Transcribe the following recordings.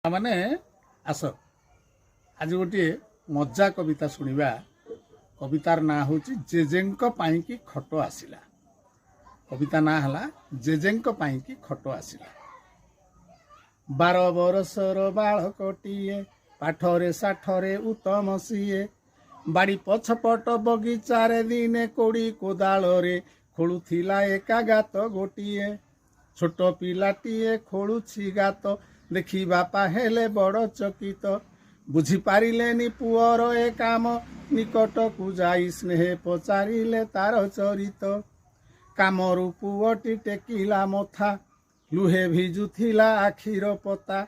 ମାନେ ଆସ, ଆଜି ଗୋଟିଏ ମଜା କବିତା ଶୁଣିବା। କବିତାର ନାଁ ହେଉଛି "ଜେଜେଙ୍କ ପାଇଁକି ଖଟ ଆସିଲା"। କବିତା ନାଁ ହେଲା "ଜେଜେଙ୍କ ପାଇଁକି ଖଟ ଆସିଲା"। 12 ବରଷର ବାଳକଟିଏ, ପାଠରେ ସାଠରେ ଉତ୍ତମ ସିଏ। ବାଡ଼ି ପଛପଟ ବଗିଚାରେ ଦିନେ କୋଡ଼ି କୋଦାଳରେ ଖୋଳୁଥିଲା ଏକା ଗାତ ଗୋଟିଏ। ଛୋଟ ପିଲାଟିଏ ଖୋଳୁଛି ଗାତ ଦେଖି ବାପା ହେଲେ ବଡ଼ ଚକିତ। ବୁଝିପାରିଲେନି ପୁଅର ଏ କାମ, ନିକଟକୁ ଯାଇ ସ୍ନେହେ ପଚାରିଲେ ତାର ଚରିତ। କାମରୁ ପୁଅଟି ଟେକିଲା ମଥା, ଲୁହେ ଭିଜୁଥିଲା ଆଖିର ପତା।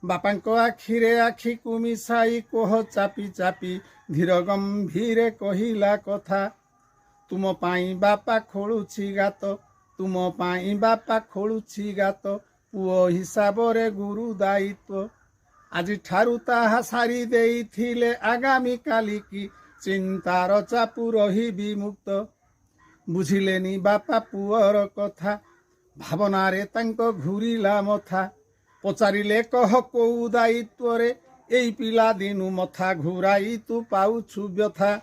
ବାପାଙ୍କ ଆଖିରେ ଆଖିକୁ ମିଶାଇ, କୋହ ଚାପି ଚାପି ଧୀର ଗମ୍ଭୀରେ କହିଲା କଥା, "ତୁମ ପାଇଁ ବାପା ଖୋଳୁଛି ଗାତ, ତୁମ ପାଇଁ ବାପା ଖୋଳୁଛି ଗାତ। ପୁଅ ହିସାବରେ ଗୁରୁ ଦାୟିତ୍ୱ ଆଜିଠାରୁ ତାହା ସାରି ଦେଇଥିଲେ ଆଗାମୀ କାଲିକି ଚିନ୍ତାର ଚାପୁ ରହିବି ମୁକ୍ତ।" ବୁଝିଲେନି ବାପା ପୁଅର କଥା, ଭାବନାରେ ତାଙ୍କ ଘୁରିଲା ମଥା। ପଚାରିଲେ, "କହ, କୋଉ ଦାୟିତ୍ୱରେ ଏଇ ପିଲା ଦିନୁ ମଥା ଘୁରାଇ ତୁ ପାଉଛୁ ବ୍ୟଥା?"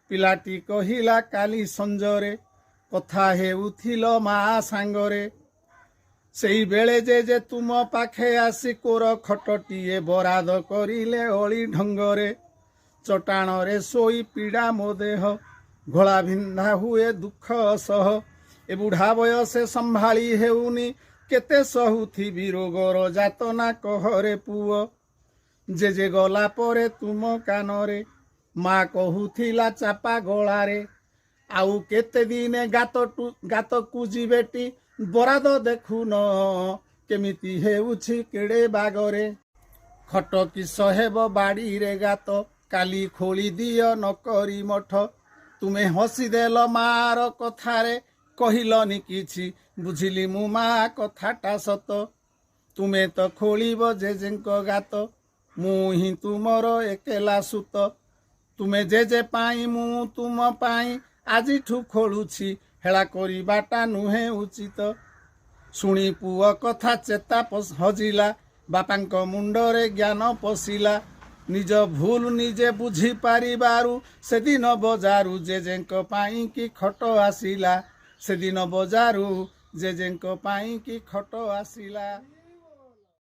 ପିଲାଟି କହିଲା, "କାଲି ସଞ୍ଜରେ କଥା ହେଉଥିଲ ମା ସାଙ୍ଗରେ, ସେଇ ବେଳେ ଯେ ତୁମ ପାଖେ ଆସି କୋର ଖଟଟିଏ ବରାଦ କରିଲେ ଅଳି ଢଙ୍ଗରେ। ଚଟାଣରେ ଶୋଇ ପୀଡ଼ା ମୋ ଦେହ, ଘୋଳା ବିନ୍ଧା ହୁଏ ଦୁଃଖ ସହ। ଏ ବୁଢ଼ା ବୟସେ ସମ୍ଭାଳି ହେଉନି, କେତେ ସହୁଥିବି ରୋଗର ଯାତନା କହରେ ପୁଅ। ଜେଜେ ଗଲା ପରେ ତୁମ କାନରେ ମା କହୁଥିଲା ଚାପା ଗଳାରେ, ଆଉ କେତେ ଦିନେ ଗାତକୁ ଯିବେଟି, ବରାଦ ଦେଖୁନ କେମିତି ହେଉଛି କେଡ଼େ ବାଗରେ। ଖଟ କିସ ହେବ, ବାଡ଼ିରେ ଗାତ କାଲି ଖୋଳି ଦିଅ ନକରି ମଠ।" ତୁମେ ହସିଦେଲ ମାର କଥାରେ, କହିଲନି କିଛି, ବୁଝିଲି ମୁଁ ମା କଥାଟା ସତ। ତୁମେ ତ ଖୋଳିବ ଜେଜେଙ୍କ ଗାତ, ମୁଁ ହିଁ ତୁମର ଏକେଲା ସୁତ। ତୁମେ ଜେଜେ ପାଇଁ, ମୁଁ ତୁମ ପାଇଁ ଆଜିଠୁ ଖୋଳୁଛି, ହେଳା କରିବାଟା ନୁହେଁ ଉଚିତ।" ଶୁଣି ପୁଅ କଥା ଚେତା ହଜିଲା, ବାପାଙ୍କ ମୁଣ୍ଡରେ ଜ୍ଞାନ ପଶିଲା। ନିଜ ଭୁଲ ନିଜେ ବୁଝି ପାରିବାରୁ ସେଦିନ ବଜାରୁ ଜେଜେଙ୍କ ପାଇଁ କି ଖଟ ଆସିଲା। ସେଦିନ ବଜାରୁ ଜେଜେଙ୍କ ପାଇଁ କି ଖଟ ଆସିଲା।